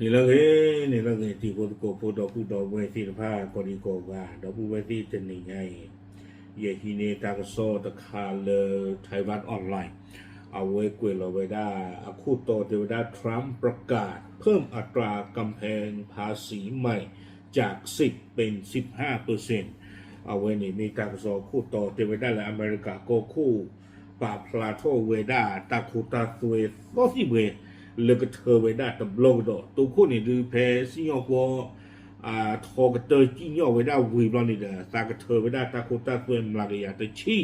န့ၣ်လၢဂ့ၤ, န့ၣ်လၢဂ့ၤ တံၤဖိသကိးဖိ ဒီပုၢ်ဒီဝဲၢ်သ့ၣ်တဖၣ် ကိးဒံကိးဂၤ, ဒီပုၢ်ဝဲၢ်သ့ၣ်တနံၤညါအံၤ, ယဟံးန့ၢ်တၢ်ကစီၣ်တခါလၢ Taiwan Online အဝဲကွဲးလီၤဝဲဒၣ် အခိၣ်တီတဲဝဲဒၣ် Trump ประกาศเพิ่มอัตรา กำแพงภาษีใหม่ จากสิบเป็นสิบห้าเปอร์เซ็นต์ အဝဲန့ၣ်မ့ၢ်တၢ်ကစီၣ်အခိၣ်တီတဲဝဲဒၣ်လၢအမဲရကၤကီၢ်ခိၣ် ပာ်ဖျါထီၣ်ဝဲဒၣ်တၢ်ခိတၢ်သွဲသီသံၣ်ဘှဲ လၢကထၢဝဲဒၣ်တဘျီကဒီး တိခိၣ်န့ၣ်ဒုးဖဲစံၣ်ညီၣ်ကွီၢ် ထီကတၢၢ်စံၣ်ညီၣ်ဝဲဒၣ်ဝံၤဘျီန့ၣ်ဒီး သးကထၢဝဲဒၣ်တၢ်ခိတၢ်သွဲမျးကယၤတဆံ,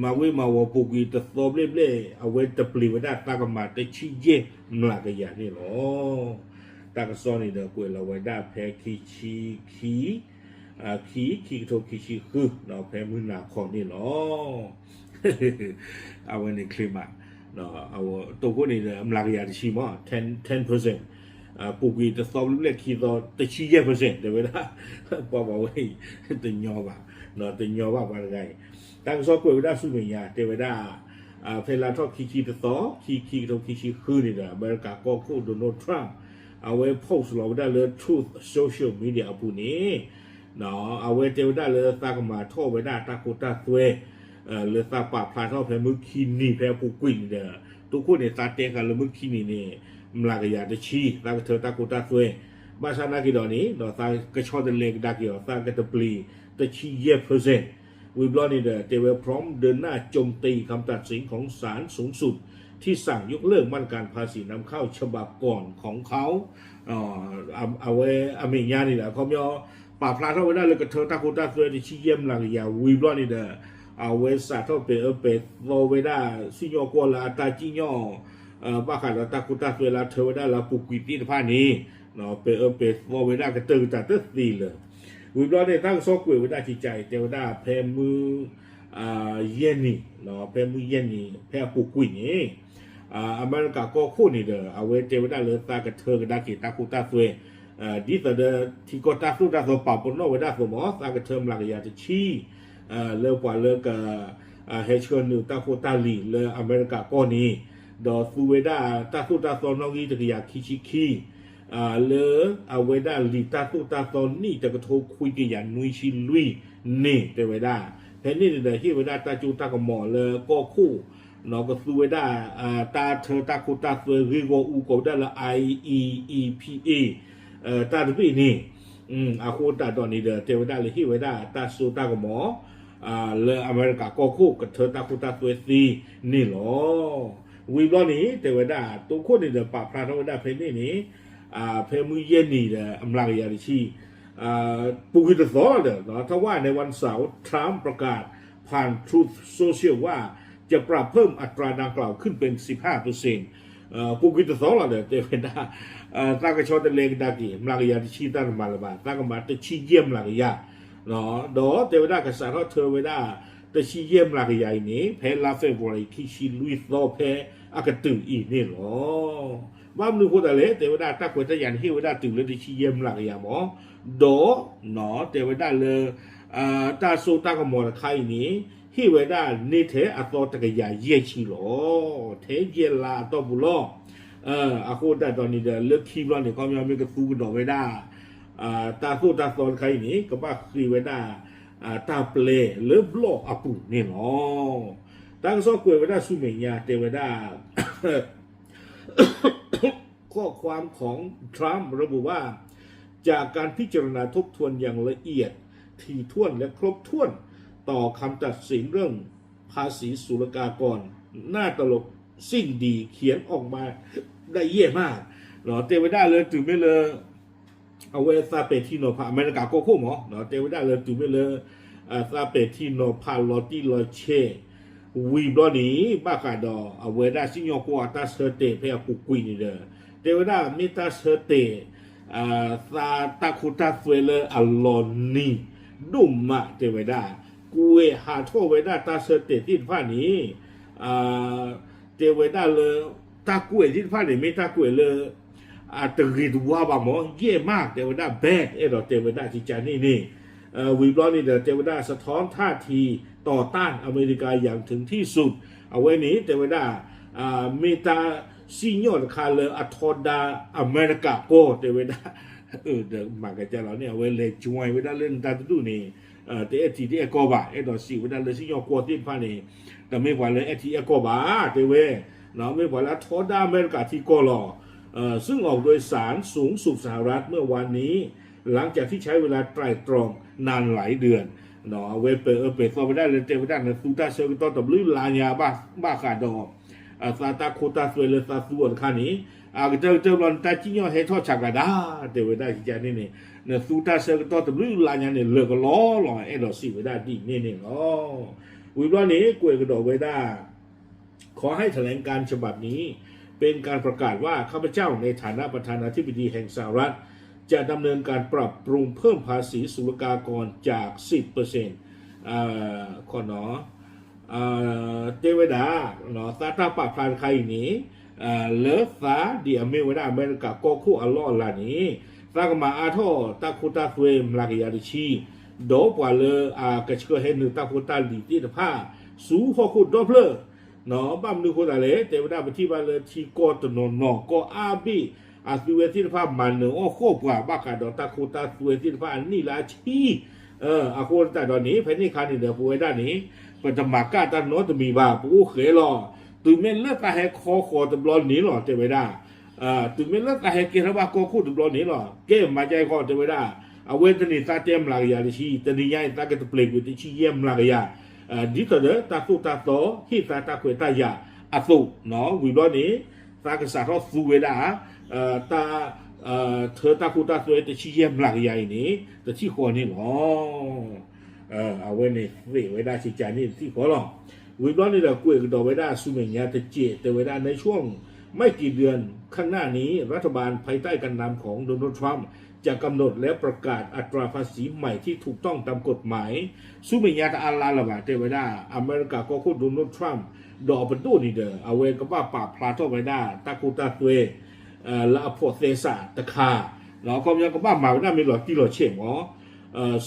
မၤဝံၤမၤဝီၤပူၤကွံာ်တသီဘျဲၣ်ဘျဲၣ် အဝဲတပျံၤဝဲဒၣ်သးကမၤတဆံယဲၢ်မျးကယၤန့ၣ်လီၤ. တၢ်ကစီၣ်န့ၣ်ဒီးကွဲးလီၤဝဲဒၣ်ဖဲခံဆံခံ ခံ ခံကထိခံဆံဃု ဖဲမုၢ်နၤခီန့ၣ်လီၤ. အဝဲန့ၣ်ချ့မး, တိခိၣ်န့ၣ်ဒီးမျးကယၤတဆံမး ten percent, ပူၤကွံာ်တသီဘျဲၣ်ဘျဲၣ်ခံသီ တဆံယဲၢ် percent တဲဝဲဒၣ်, ပှၤဝဲအံၤ တညီဘၣ်, တညီဘၣ်ပှၤတဂၤအံၤ, တၢ်ကစီၣ်ကွဲးဝဲဒၣ်ဆူမဲာ်ညါ တဲဝဲဒၣ် ဖဲလါထီၣ်ခံဆံတသီ ခံ ခံကထိခံဆံဃုန့ၣ်ဒီး အမဲရကၤကီၢ်ခိၣ် Donald Trump အဝဲ post လီၤဝဲဒၣ်လၢ Truth Social Media အပူၤန့ၣ် အဝဲတဲဝဲဒၣ်လၢသးကမၤထီၣ်ဝဲဒၣ်တၢ်ခိတၢ်သွဲ လၢသးပာ်ဖျါထီၣ်ဖဲမုၢ်ခံနံၤဖဲအပူၤကွံာ်န့ၣ်ဒီး တိခိၣ်န့ၣ်သးတဲဃာ်လၢမုၢ်ခံနံၤန့ၣ် မျးကယၤတဆံ သးကထၢတၢ်ခိတၢ်သွဲ, ဘၣ်ဆၣ်နာ်က့ၤဒီးန့ၣ် ဒီးသးကဆီတလဲကဒါက့ၤအီၤ သးကတပျံၤတဆံယဲၢ် percent ဝံၤဘျီန့ၣ်ဒီး တဲဝဲ พร้อมเดินหน้าโจมตีคำตัดสินของศาลสูงสุด ที่สั่งยกเลิกมาตรการภาษีนำเข้าฉบับก่อนของเขา အဝဲအမဲာ်ညါန့ၣ်ဒီး အခီပညီ ပာ်ဖျါထီၣ်ဝဲဒၣ်လၢကထၢတၢ်ခိတၢ်သွဲတဆံယဲၢ်မျးကယၤဝံၤဘျီန့ၣ်ဒီး အဝဲစးထီၣ်ပဲာ်အၢပဲာ်သီဝဲဒၣ် စံၣ်ညီၣ်ကွီၢ်လၢအတၢ်စံၣ်ညီၣ် ဘၣ်ဃးဒီးတၢ်ခိတၢ်သွဲလၢအထၢဝဲဒၣ်လၢအပူၤကွံာ်သ့ၣ်တဖၣ်န့ၣ် ပဲာ်အၢပဲာ်သီဝဲဒၣ်ကတၢၢ်ကတၢၢ်တသ့လၢၤ. ဝံၤဘျီန့ၣ် တၢ်ကစီၣ်ကွဲးဝဲဒၣ်ကကးအံၤ တဲဝဲဒၣ်ဖဲမုၢ် ယဲၢ်နံၤ, ဖဲမုၢ်ယဲၢ်နံၤ ဖဲအပူၤကွံာ်န့ၣ် အမဲရကၤကီၢ်ခိၣ်န့ၣ်ဒီး အဝဲတဲဝဲဒၣ်လၢသးကထၢကဒါက့ၤတၢ်ခိတၢ်သွဲ ဒ်သိးဒီး ထံကီၢ်တၢ်သိၣ်တၢ်သီပာ်ပနီၣ်ဝဲဒၣ်အသိးမး သးကထၢမျးကယၤတဆံ လၢပှၤလၢက ဟဲဆှၢနုာ်တၢ်ဖိတၢ်လံၤလၢအမဲရကၤကီၢ်န့ၣ် ဒီးသူဝဲဒၣ်တၢ်သိၣ်တၢ်သီနီၣ်ဂံၢ်တကယၤခံဆံခံ လၢအဝဲဒၣ်လံာ်တၢ်သိၣ်တၢ်သီနံၣ်တကထိခွံကယၤနွံဆံလွံၢ်န့ၣ် တဲဝဲဒၣ် ဖဲန့ၣ်န့ၣ်ဒီးဟ့ၣ်ဝဲဒၣ်တၢ်စိတၢ်ကမီၤလၢကီၢ်ခိၣ် ကသူဝဲဒၣ် တၢ်ထၢတၢ်ခိတၢ်သွဲဂ့ၢ်ဂီၢ်အူကိးဝဲဒၣ်လၢ I E E P A တၢ်တဘ့ၣ်န့ၣ် အဃိသတးဒီးန့ၣ်ဒီး တဲဝဲဒၣ်လၢဟ့ၣ်ဝဲဒၣ်တၢ်စိတၢ်ကမီၤ လၢအမဲရကၤကီၢ်ခိၣ်ကထၢတၢ်ခိတၢ်သွဲသ့န့ၣ်လီၤ. ဝံၤဘျီန့ၣ် တဲဝဲဒၣ် တိခိၣ်န့ၣ်ဒီးပာ်ဖျါထီၣ်ဝဲဒၣ်ဖဲန့ၣ်န့ၣ် ဖဲမုၢ်ယဲၢ်နံၤဒီးအမျးကယၤတဆံ ပူၤကွံာ်တသီလီၤဒီး ทว่าในวันเสาร์ ทรัมป์ประกาศผ่าน Truth Social ว่าจะปรับเพิ่มอัตราดังกล่าวขึ้นเป็น สิบห้าเปอร์เซ็นต์ ပူၤကွံာ်တသီလီၤဒီး တဲဝဲဒၣ် သးကဆီတလဲကဒါက့ၤ မျးကယၤတဆံသးတမၤလၢၤဘၣ် သးကမၤတဆံယဲၢ်မျးကယၤ ဒီးတဲဝဲဒၣ်ကစးထီၣ်ထၢဝဲဒၣ် တဆံယဲၢ်မျးကယၤအံၤန့ၣ် ဖဲလါ February ခံဆံလွံၢ်သီဖဲအကတၢၢ်အံၤန့ၣ်လီၤ. ဘၣ်မနုၤအဃိသတးလဲၣ် တဲဝဲဒၣ်တၢ်ခွဲးတၢ်ယာ်န့ၣ် ဟ့ၣ်ဝဲဒၣ်တုၤလၢတဆံယဲၢ်မျးကယၤမး ဒီး တဲဝဲဒၣ်လၢ တၢ်စိတၢ်ကမီၤတခါအံၤန့ၣ် ဟ့ၣ်ဝဲဒၣ်န့ၢ်ထဲအသီတကယၤယဲၢ်ဆံလီၤ. ထဲယဲၢ်လါအတီၢ်ပူၤလီၤ. အဃိသတးဒီးန့ၣ်ဒီး လၢခံဘျီန့ၣ် ခီပညီမ့ၢ်ကသူကဒီးဝဲဒၣ် တၢ်သိၣ်တၢ်သီတခါအံၤန့ၣ် ကဘၣ်ဃ့ဝဲဒၣ် တၢ်ပျဲလၢဘျီၣ်အပူၤန့ၣ်လီၤ. တၢ်ကစီၣ်ကွဲးဝဲဒၣ်ဆူမဲာ်ညါ တဲဝဲဒၣ် ข้อความของ ทรัมป์ ระบุว่า จากการพิจารณาทบทวนอย่างละเอียด ถี่ถ้วนและครบถ้วน ต่อคำตัดสินเรื่องภาษีศุลกากร หน้าตลกสิ้นดี เขียนออกมาได้แย่มาก တဲဝဲဒၣ်လၢတုၤမ့ၢ်လၢ အဝဲသးပဲာ်ထံနီၤဖး အမဲရကၤကီၢ်ခိၣ်မး တဲဝဲဒၣ်လၢတုၤမ့ၢ်လၢ သးပဲာ်ထံနီၤဖးလီၤတံၢ်လီၤဆဲး ဝံၤဘျီန့ၣ် ဘၣ်ဃးဒီးအဝဲဒၣ်စံၣ်ညီၣ်ကွီၢ်အတၢ်ဆၢတဲာ်ဖဲအပူၤကွံာ်န့ၣ်ဒီး တဲဝဲဒၣ်မ့ၢ်တၢ်ဆၢတဲာ် သးတၢ်ခိတၢ်သွဲလၢအလီၤနံၤဒိၣ်မး တဲဝဲဒၣ် ကွဲးဟးထီၣ်ဝဲဒၣ်တၢ်ဆၢတဲာ်သ့ၣ်တဖၣ်န့ၣ် တဲဝဲဒၣ်လၢ တၢ်ကွဲးသ့ၣ်တဖၣ်န့ၣ် မ့ၢ်တၢ်ကွဲးလၢ အတဂ့ၤတဝါဘၣ်မး ယဲၢ်မး တဲဝဲဒၣ် bad အဲၣ်ဒိးတဲဝဲဒၣ်ကကန့ၣ်န့ၣ် ဝံၤဘျီန့ၣ်ဒီး တဲဝဲဒၣ် สะท้อนท่าทีต่อต้านอเมริกาอย่างถึงที่สุด အဝဲန့ၣ် တဲဝဲဒၣ် မ့ၢ်တၢ် စံၣ်ညီၣ်တခါလၢအထီဒါအမဲရကၤကီၢ် တဲဝဲဒၣ်, ဒီးမၤကကၢ်လီၤန့ၣ် အဝဲလဲၤ join ဝဲဒၣ်လၢနတၢ်တဒူၣ်န့ၣ် တအဲၣ်ထံတအဲၣ်ကီၢ်ဘၣ်, အဲၣ်ဒိးစံးဝဲဒၣ်လၢစံၣ်ညီၣ်ကွီၢ်သ့ၣ်တဖၣ်န့ၣ် တမ့ၢ်ပှၤလၢအဲၣ်ထံအဲၣ်ကီၢ်ဘၣ် တဲဝဲ, မ့ၢ်ပှၤလၢအထီဒါအမဲရကၤထံကီၢ်လီၤ. ซึ่งออกโดยสารสูงสุดสหรัฐเมื่อวานนี้ หลังจากที่ใช้เวลาไตร่ตรองนานหลายเดือน အဝဲပဲာ်အၢပဲာ်သီဝဲဒၣ်လၢတဲဝဲဒၣ် နသူတၢ်ဆၢကတီၢ်တဘျုးလါညါ ဘၣ်ဃးဒီး သးတၢ်ခိတၢ်သွဲလၢသးသူအီၤတခါန့ၣ် အကတၢၢ်ကတၢၢ်ဘျီ နတၢ်စံၣ်ညီၣ်ဟဲထီၣ်ဆးကၤဒၣ် တဲဝဲဒၣ်ကကန့ၣ်န့ၣ် နသူတၢ်ဆၢကတီၢ်တဘျုးလါညါန့ၣ် လၢာ်ကလီလီၤ အဲၣ်ဒိးစံးဝဲဒၣ်ဒ်န့ၣ်န့ၣ်လီၤ. ဝံၤဘျီန့ၣ် ကွဲးကဒီးဝဲဒၣ် ขอให้แถลงการฉบับนี้เป็นการประกาศว่าข้าพเจ้าในฐานะประธานาธิบดีแห่งสหรัฐ จะดำเนินการปรับปรุงเพิ่มภาษีศุลกากรจาก สิบเปอร์เซ็นต์ တဲဝဲဒၣ် သးတၢ်ပာ်ဖျါတခါအံၤန့ၣ် လၢသးဒ်အမ့ၢ်ဝဲဒၣ်အမဲရကၤကီၢ်ခိၣ်အလီၢ်အလၤန့ၣ် သးကမၤအါထီၣ်တၢ်ခိတၢ်သွဲမျးကယၤတဆံ ဒီးပှၤလၢအကဆှၢဟဲနုာ်တၢ်ဖိတၢ်လံၤသ့ၣ်တဖၣ် ဆူဟီၣ်ခိၣ်ဒီဖျၢၣ် ဘၣ်မနုၤအဃိသတးလဲၣ် တဲဝဲဒၣ် ပထံၣ်ဘၣ်လၢထံကီၢ်တနီၤနီၤ ကီၢ်အါဘ့ၣ် အသုဝဲသ့ၣ်တဖၣ်မၤနၢၤအီၣ်ဃီၣ်ပှၤ ဘၣ်ဃးဒီးတၢ်ခိတၢ်သွဲသ့ၣ်တဖၣ်အနံၣ်လၢအဆံ အဃိသတးဒီးန့ၣ် ဖဲန့ၣ်အခါန့ၣ်ဒီး ပဝဲဒၣ်န့ၣ် ပတမၤကၣ်တၢ်နီတမံၤဘၣ် ပအိၣ်ဃဲလီၤ. တုၤမ့ၢ်လၢသးဟဲခီဃီၤတဘျီန့ၣ်လီၤ တဲဝဲဒၣ် တုၤမ့ၢ်လၢသးဟဲကဲထီၣ်ဘၣ်ကီၢ်ခိၣ်တဘျီန့ၣ်လီၤ ကဲမၤကဲခီ တဲဝဲဒၣ် အဝဲတနံၤသးတဲမျးကယၤတဆံ တနံၤညါအံၤသးကတပျဲၤကွံာ်တဆံယဲၢ်မျးကယၤ ဒ်သိးဒီးတၢ်သိၣ်တၢ်သီ ဟ့ၣ်သါတၢ်ခွဲးတၢ်ယာ်အသိး ဝံၤဘျီန့ၣ် သးကစးထီၣ်သူဝဲဒၣ် တၢ် ထၢတၢ်ခိတၢ်သွဲတဆံယဲၢ်မျးကယၤအံၤန့ၣ် တထံၣ်ဃီန့ၣ်လီၤ. အဝဲန့ၣ်သ့ၣ်ဝဲဒၣ်စကၤန့ၣ်တထံၣ်ဃီလီၤ. ဝံၤဘျီန့ၣ်ဒီးကွဲးကဒီးဝဲဒၣ်ဆူမဲာ်ညါတစဲး တဲဝဲဒၣ် ในช่วงไม่กี่เดือนข้างหน้านี้ รัฐบาลภายใต้การนำของโดนัลด์ทรัมป์จะกำหนดและประกาศอัตราภาษีใหม่ที่ถูกต้องตามกฎหมาย ဆူမဲာ်ညါတအါလါလၢၤဘၣ် တဲဝဲဒၣ် အမဲရကၤကီၢ်ခိၣ် Donald Trump ဒီးအပဒိၣ်န့ၣ်ဒီး အဝဲကဘၣ်ပာ်ဖျါထီၣ်ဝဲဒၣ်တၢ်ခိတၢ်သွဲ လၢအဖိးသဲစးတခါ အခီပညီကဘၣ်မၤဝဲဒၣ်မ့ၢ်လီၤတံၢ်လီၤဆဲးမး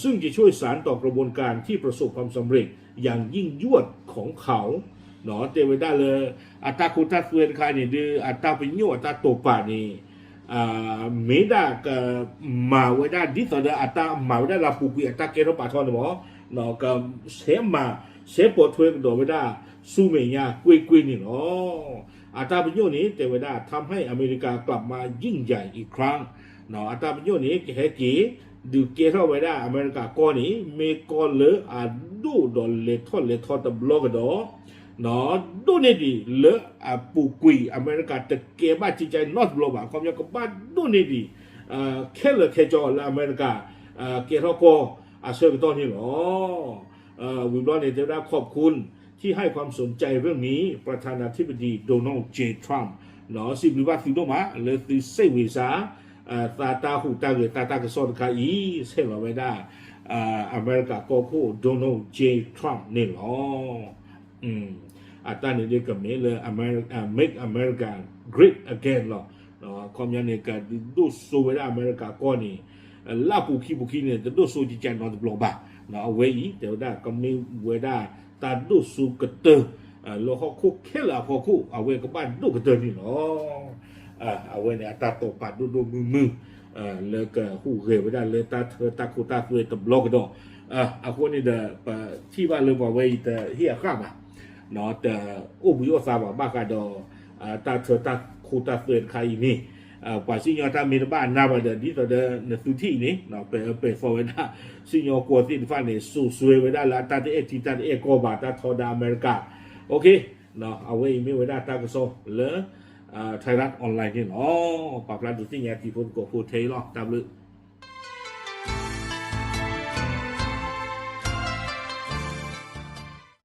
ซึ่งจะช่วยสานต่อกระบวนการที่ประสบความสำเร็จอย่างยิ่งยวดของเขา တဲဝဲဒၣ်လၢ အတၢ်ခိတၢ်သွဲတခါန့ၣ်ဒီး အတၢ်ပညိၣ်အတၢ်တိာ်ပာ်န့ၣ် မ့ၢ်ဒၣ်ကမၤဝဲဒၣ်ဒ်သိးဒီးအတၢ်မၤဝဲဒၣ်လၢအပူၤကွံာ်အတၢ်ကဲထီၣ်ပာ်ထီၣ်န့ၣ်မး ကဆဲးမၤ ဆဲးပိာ်ထွဲကဒီးဝဲဒၣ် ဆူမဲာ်ညါကွ့ၢ်ကွ့ၢ်န့ၣ်လီၤ. အတၢ်ပညိၣ်န့ၣ် တဲဝဲဒၣ် ทำให้อเมริกากลับมายิ่งใหญ่อีกครั้ง အတၢ်ပညိၣ်န့ၣ် ကဟဲက့ၤ ဒုးကဲထီၣ်ဝဲဒၣ်အမဲရကၤကီၢ်န့ၣ် မ့ၢ်ကီၢ်လၢအဒိၣ်ဒီးလဲၤထီၣ်လဲၤထီတဘျီကဒီး ဒိၣ်န့ၢ်ဒံးလၢအပူၤကွံာ် အမဲရကၤတကဲဘၣ်ကကဲနီတဘျီဘၣ် အခီပညီကဘၣ်ဒိၣ်န့ၢ်ဒံး ခဲလၢာ်ခဲဆ့လၢအမဲရကၤ ကဲထီၣ်ကီၢ်အဆၢကတီၢ်န့ၣ်လီၤ. ဝံၤဘျီန့ၣ် တဲဝဲဒၣ် ขอบคุณที่ให้ความสนใจเรื่องนี้ ประธานาธิบดีโดนัลด์ เจ ทรัมป์ စံးဘျုးဘၣ်သုဒိၣ်မး လၢသုစဲးဝံၤစါ သးတၢ်ဟူးတၢ်ဂဲၤ သးတၢ်ကစီၣ်တခါအံၤ ဆဲးလီၤဝဲဒၣ် အမဲရကၤကီၢ်ခိၣ် Donald J Trump န့ၣ်လီၤ. အတၢ်န့ၣ်ဒ်ကမ့ၢ်လၢ Make America Great Again လီၤ. အခီပညီန့ၣ် ကဒုးဒိၣ်စိဝဲဒၣ်အမဲရကၤကီၢ်န့ၣ် လၢအပူၤခံပူၤခံန့ၣ် တဒိၣ်စိကကဲနီတဘျီဘၣ်. အဝဲအံၤ တဲဝဲဒၣ်ကမ့ၢ်ဝဲဒၣ်တၢ်ဒိၣ်စိကတၢၢ် လၢဟီၣ်ခိၣ်ခဲလၢာ်အဖီခိၣ် အဝဲကဘၣ်ဒိၣ်ကတၢၢ်န့ၣ်လီၤ. အဝဲန့ၣ် အတၢ်တိာ်ပာ်ဒိၣ်ဒိၣ်မုၢ်မုၢ် လၢကဟူးဂဲၤဝဲဒၣ်လၢတၢ်ထၢတၢ်ခိတၢ်သွဲတဘျီကဒီး. အဃိန့ၣ်ဒီး ပထံၣ်ဘၣ်လၢပှၤဝဲအံၤတဟ့ၣ်အဃၣ်ဘၣ် တအိၣ်ဘှံးအိၣ်သါဘၣ် ဘၣ်ဃးဒီး တၢ်ထၢတၢ်ခိတၢ်သွဲတခါအံၤန့ၣ် ပှၤစံၣ်ညီၣ်တၢ်မ့ၢ်တဘၣ်အနၢ်ဘၣ်ဒီး ဒ်သိးဒီးနသုထံၣ်အံၤန့ၣ် ပဲာ်ပဲာ်သီဝဲဒၣ် စံၣ်ညီၣ်ကွီၢ်သ့ၣ်တဖၣ်န့ၣ် စိာ်စွဲဝဲဒၣ်လၢအတၢ်တအဲၣ်ထံတၢ်တအဲၣ်ကီၢ်ဘၣ် တၢ်ထီဒါအမဲရကၤ. အဝဲအံၤမ့ၢ်ဝဲဒၣ်တၢ်ကစီၣ်လၢ Thairath Online န့ၣ်လီၤ. ပာ်ဖျါဒုးသ့ၣ်ညါတံၤဖိသကိးဖိထဲအံၤလီၤ. တၢ်ဘျုး